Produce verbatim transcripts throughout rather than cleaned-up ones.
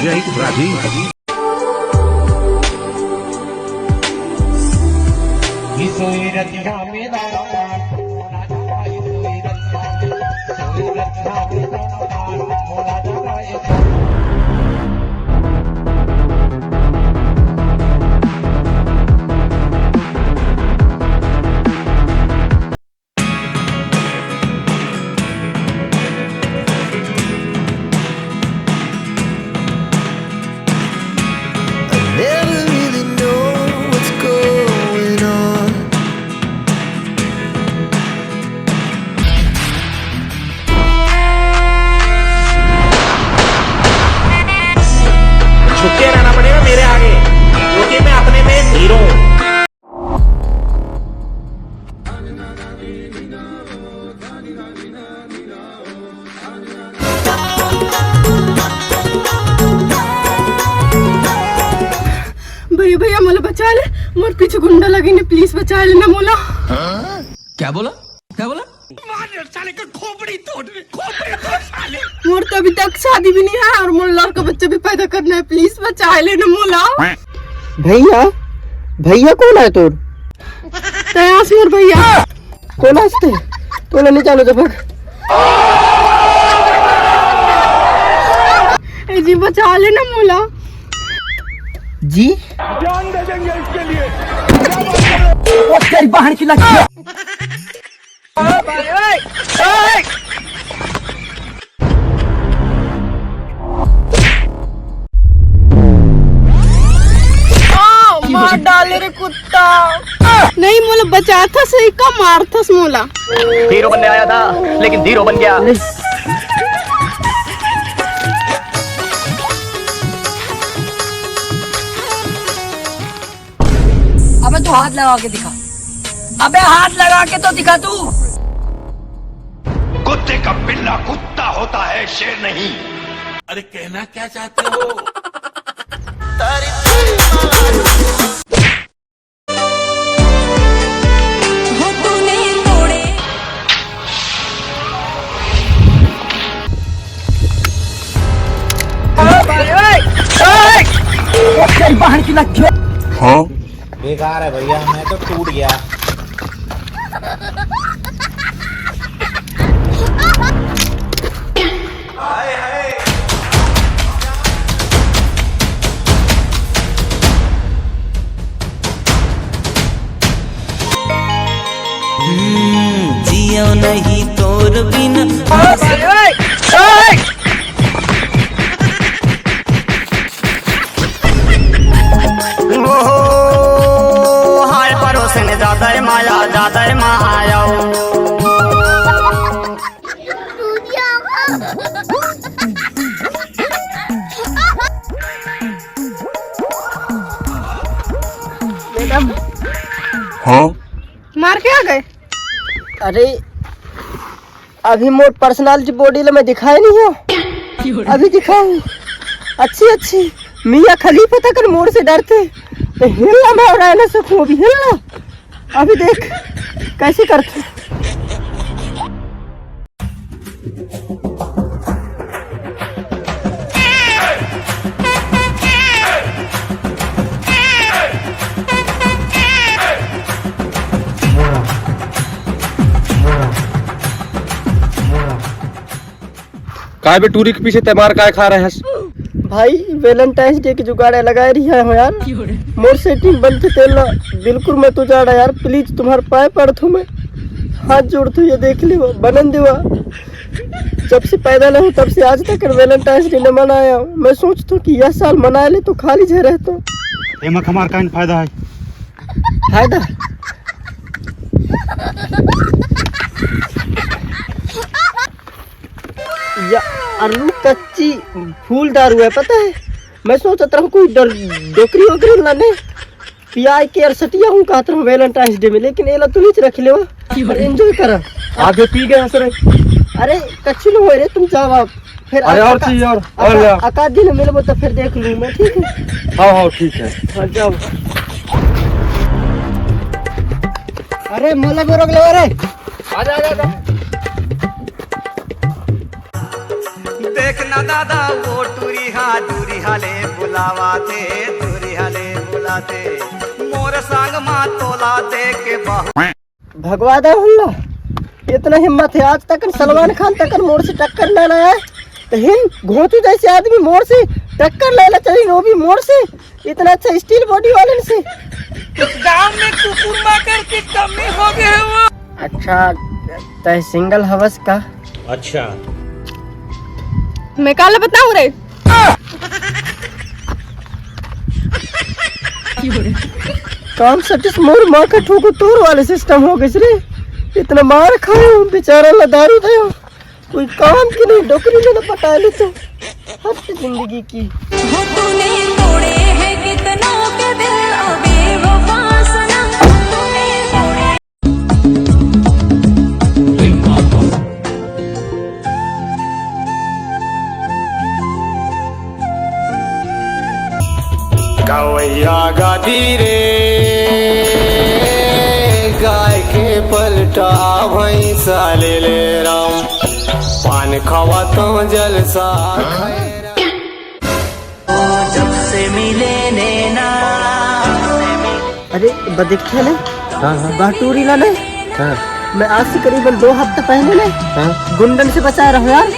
जय राधे। I never really know what's going on. झुके रहना पड़ेगा मेरे आगे, क्योंकि मैं अपने में हीरो हूँ। भैया, भैया, मोला बचा ले, मोर पीछे गुंडा लगे ने, please बचा लेना मोला। क्या बोला? क्या बोला? मार साले का खोपड़ी तोड़ दे, खोपड़ी तोड़ साले। मोर तो अभी तक शादी भी नहीं है और मोर लड़का बच्चा भी पैदा करना है, please बचा लेना मोला। भैया, भैया कोन आय तोर? तैं आस मोर भैया। कोन आस ते? तोला नहीं जानो जब। ए जी, बचा लेना मोला। जी? जान दे देंगे इसके लिए। ओ तेरी बहन की लड़की। आ, मार डाले रे कुत्ता। नहीं, मोला बचाथस, का मारथस मोला। हीरो बनने आया था, लेकिन धीरो बन गया। अबे तू हाथ लगा के दिखा, अबे हाथ लगा के तो दिखा तू। कुत्ते का पिल्ला कुत्ता होता है, शेर नहीं। अरे कहना क्या चाहते हो? हाँ? बेकार है भैया, मैं तो टूट गया। हम्म, जियो नहीं तोर बिना। ओ, हाय परोसे ने ज्यादा ही माया, ज्यादा ही माया। मैडम। हाँ? मार के आ गए? अरे, अभी मोर personality body ला मैं दिखाए नहीं हूँ। अभी दिखाऊँ। अच्छी, अच्छी। मियाँ खलीफा तक मोर से डरते। तो हिलना मैं और रह ना सकूँ, अभी हिलना। अभी देख, कैसे करते। काय बे टूरी के पीछे तैं मार काय खा रहे हस? भाई, Valentine's Day के जुगाड़ लगाए रही है यार। मोर setting बनते तेल ना, बिल्कुल मत उजाड़ा यार, please तुम्हार पाय पड़थू मैं, हाथ जोड़थू, ये देख लेवा, बनन देवा। जब से पैदा ले हूँ तब से आज तक Valentine's Day न मनाया हूँ। मैं सोचथू कि यह साल मनाए ले तो खाली जे रहतो। एमा हमार कौन फायदा है? फायदा? या अरु कच्ची फूल दारू है, पता है? मैं सोचत रहूँ कोई डर-, डोकरी वोकरी लाने पियाई के अरसटिया हूँ कहत रहूँ Valentine's Day में, लेकिन एला तुम ही रख लेवा और enjoy करा। आधे पी गए हंस रहे। अरे कच्ची लो रे, तुम जाओ आप। फिर अरे और अका-, चीज और, और अका-, ले आओ। अकाद दिन मिलबो तो फिर देख लूँ मैं, ठीक है? हाँ, हाँ, ठीक है। हाँ, जाओ। अरे मोला भी रोक ले रे। आजा, आजा, आजा। देखना दादा वो टूरी हा, टूरी हा मोर संग मा तोला दे के बहु भगवा दे हुल्ला, इतना हिम्मत है, आज तक सलमान खान तक मोर से टक्कर ना लाया, तो हिन घोंचू जैसे आदमी मोर से टक्कर लेला चाहिए, वो भी मोर से, इतना अच्छा स्टील बॉडी वाले से। इस गांव में कुकुर माकर की कमी हो गई है वो। अच्छा, तय सिंगल हवस का? अच्छा। मैं काला बताऊं रे? काम सटिस मोर माँ का ठोको तोर वाले सिस्टम हो गइस रे। इतना मार खायो बेचारा ला दारू दयो, कोई काम की नहीं, डोकरी लेना पटा ले तो हद जिंदगी की। हो तूने तोड़े हैं कितनों के दिल, ओ बेवफा सनम, तूने तोड़े। गवैया गादी रे, गाय के पलटा भैंसा ले ले राम, पान खवा तो जलसा खैरा। जब से मिले नैना। अरे, बदेखे ने? हाँ, हाँ। बाटूरी ला ने? हाँ। मैं आज से करीबन दो हफ्ता पहले ने हाँ। गुंडन से बचाए रहो यार।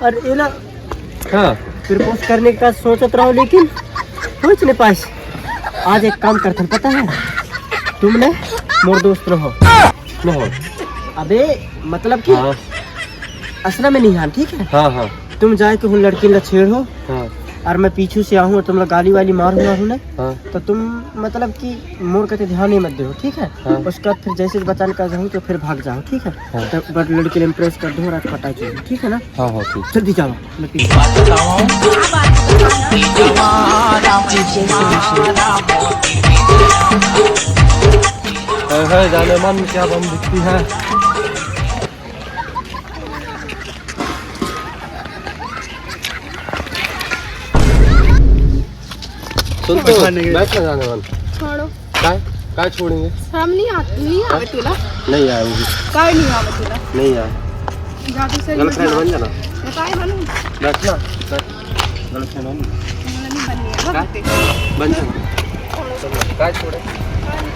और ये ना हाँ। प्रपोज करने का सोचत रहो, लेकिन पहुंच नहीं पाइस। आज एक काम करथन, पता है? तुम ने मोर दोस्त रहो। न हो। अबे, मतलब कि हाँ। असला में नहीं हान, ठीक है? हाँ, हाँ। तुम जाए के हूँ लड़की ला छेड़ हो हाँ। और मैं पीछू से आहूँ और तुम लोग गाली वाली मार हुआ हूँ ना, हाँ। तो तुम मतलब कि मोर कते ध्यान नहीं मत दे हो, ठीक है? हाँ। उसका फिर जैसे बचान कर जाऊँ तो फिर भाग जाओ, ठीक है? हाँ। तो बट लड़की ला इम्प्रेस कर दो और आज पटा चाहिए, ठीक है ना? हाँ, हाँ, ठीक। जल्दी जाओ, मैं पीछे। है, है, जाने मन क्या बम दिखती है। सुन तो, बैठा नहीं। बैठ ना जाने मन। छोड़ो। काय? काय छोड़ेंगे? शर्म नहीं आती, नहीं आवे तुला? नहीं आएंगे। काय नहीं आवे तुला? नहीं आए। जादू से गर्लफ्रेंड बन जाना। मैं काय बनूं? बैठ ना, बैठ। गर्लफ्रेंड बन। मैं नहीं बननी है, भाग। बन जाना। काय छोड़े?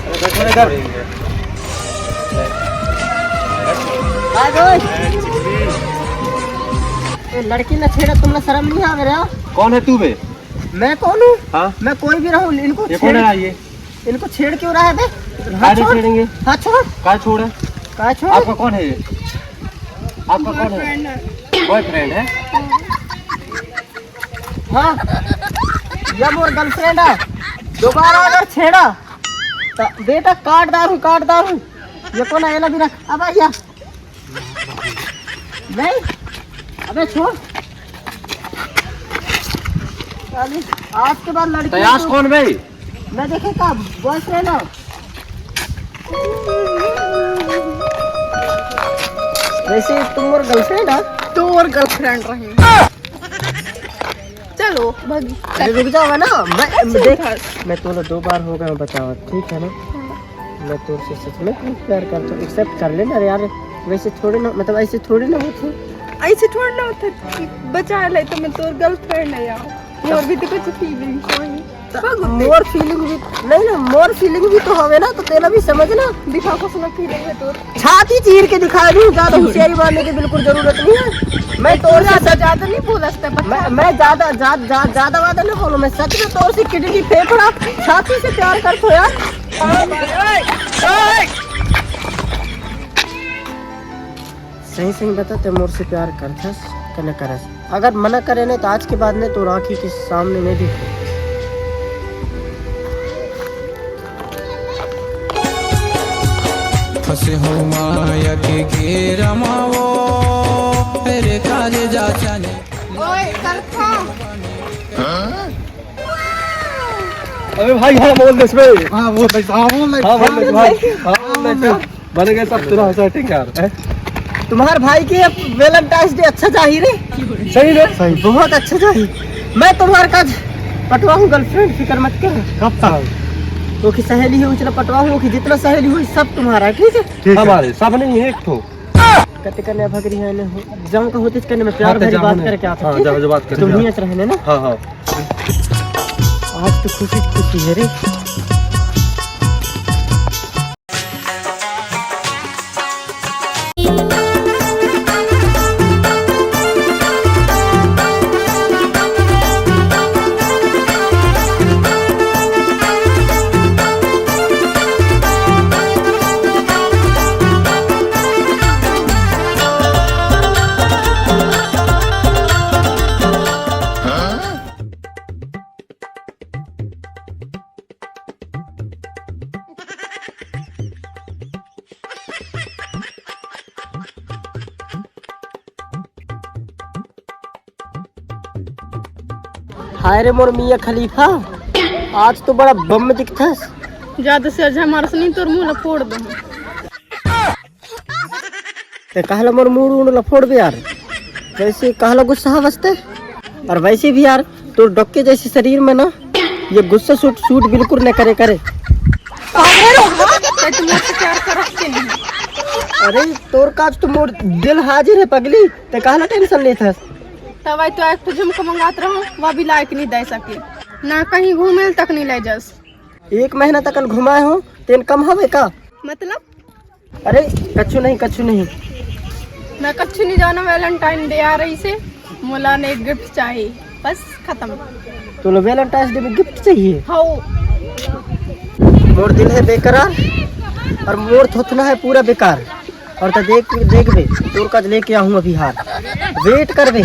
अरे, छोड़े कर। काय बोल? ए, लड़की ना छेड़ा, तुमने शर्म नहीं आवे रे? कौन है तू बे? मैं कौन हूँ? हाँ? मैं कोई भी रहूँ, इनको ये कौन छेड़, है ये? इनको छेड़ क्यों रहा है बे? हाथ काहे छोड़। छेड़ेंगे? हाथ छोड़। काय छोड़ है? काय छोड़? आपका कौन है ये? आपका कौन है? बॉयफ्रेंड है। बॉयफ्रेंड है? हाँ, ये मोर गर्लफ्रेंड है। दोबारा अगर छेड़ा तो बेटा काट डालूं, काट डालूं। ये कौन है? ये ला भी रख। अब आ गया। नहीं, अबे छोड़। अरे, आज के बाद लड़की तयास को कौन भाई? मैं देखे का बॉयफ्रेंड है। वैसे तुम और गर्लफ्रेंड है? तो और गर्लफ्रेंड रहे। चलो, भागी। अरे रुक जाओ ना, मैं, अच्छा, देख, उठा। मैं तोला दो बार हो गया बताओ, ठीक है ना? हाँ। मैं तोर से सच में प्यार करता हूँ, एक्सेप्ट कर लेना यार। वैसे थोड़े ना, मतलब ऐसे थोड़े ना होते। ऐसे थोड़े ना होते, बचा ले तो मैं तोर गर्लफ्रेंड है यार। और भी तो कुछ फीलिंग्स होंगी। मोर फीलिंग भी नहीं ना, मोर फीलिंग भी तो हवे ना, तो तेला भी समझ ना। दिखा कुछ ना फीलिंग है तोर। छाती चीर के दिखा रही हूँ, ज्यादा होशियारी मारने की बिल्कुल जरूरत नहीं है। मैं तोर से ज्यादा, सच ज्यादा नहीं बोल सकता बच्चा। मैं, मैं ज्यादा, ज्यादा, ज्यादा, ज्यादा वादा नहीं बोलूँ, मैं सच में तोर से किडनी, फेफड़ा, छाती से प्यार करता हूँ यार। सही सही बता, ते मोर से प्यार करथस के न करस? अगर मना करे ने, तो आज के बाद ने तोर आँखी के सामने नहीं दिखो। फंसे हो माया के घेरा मा वो, फिर काले जा चले। ओए, करथा। अबे भाई, हाँ बोल दे इसमें। हाँ बोल भाई, हाँ बोल भाई। हाँ बोल दे भाई। हाँ बोल दे। बन गए सब तेरा सेटिंग यार, हैं? तुम्हार भाई के अब वैलेंटाइंस डे अच्छा जाही रे। सही रे? सही। बहुत अच्छा जाही। मैं तुम्हार काज पटवा हूँ गर्लफ्रेंड, फिकर मत कर। कब तक? वो की सहेली है, उचला पटवा हूँ, वो की जितना सहेली हुई सब तुम्हारा है, ठीक है? ठीक है। हमारे सब नहीं, एक ठो। कते कने भगरी है ने हो, जाऊं का होते कने मैं प्यार हाँ, तो भरी जाओ बात ना। करके आता, हाँ, ठीक जाओ, है? जो बात करके तुम आओ। ही ऐसे रहने ना। हाँ, हाँ। आज तो खुशी खुशी है रे। हाय रे मोर मियाँ खलीफा, आज तो बड़ा बम दिखथस। ज्यादा से अच्छा मारस नहीं, तोर मुंह ला फोड़ दे। ते कहला मोर मुंह उंड ला फोड़ दे यार, वैसे कहला गुस्सा हवस ते। और वैसे भी यार, तोर डोके जैसे शरीर में ना, ये गुस्सा सूट सूट बिल्कुल न करे करे। अरे, तुम मुझसे प्यार करते नहीं। अरे, तोर काज तो मोर दिल हाजिर है पगली, ते कहला टेंशन लेत हस। तब आई तो एक ठो झुमका मंगात रहो, वह भी लायक नहीं दे सके, ना कहीं घूमे तक नहीं ले जस। एक महीना तक घुमाए हो, तेन कम हवे का? मतलब? अरे, कछु नहीं, कछु नहीं। मैं कछु नहीं जाना, वैलेंटाइन डे आ रही से, मोला ने एक गिफ्ट चाहिए, बस खत्म। तो लो, वैलेंटाइन डे में गिफ्ट चाहिए? हाँ। मोर दिल है बेकरार और मोर थोथना है पूरा बेकार। और तो देख, देख बे, तोर काज लेके आहूँ अभी हार। वेट कर बे।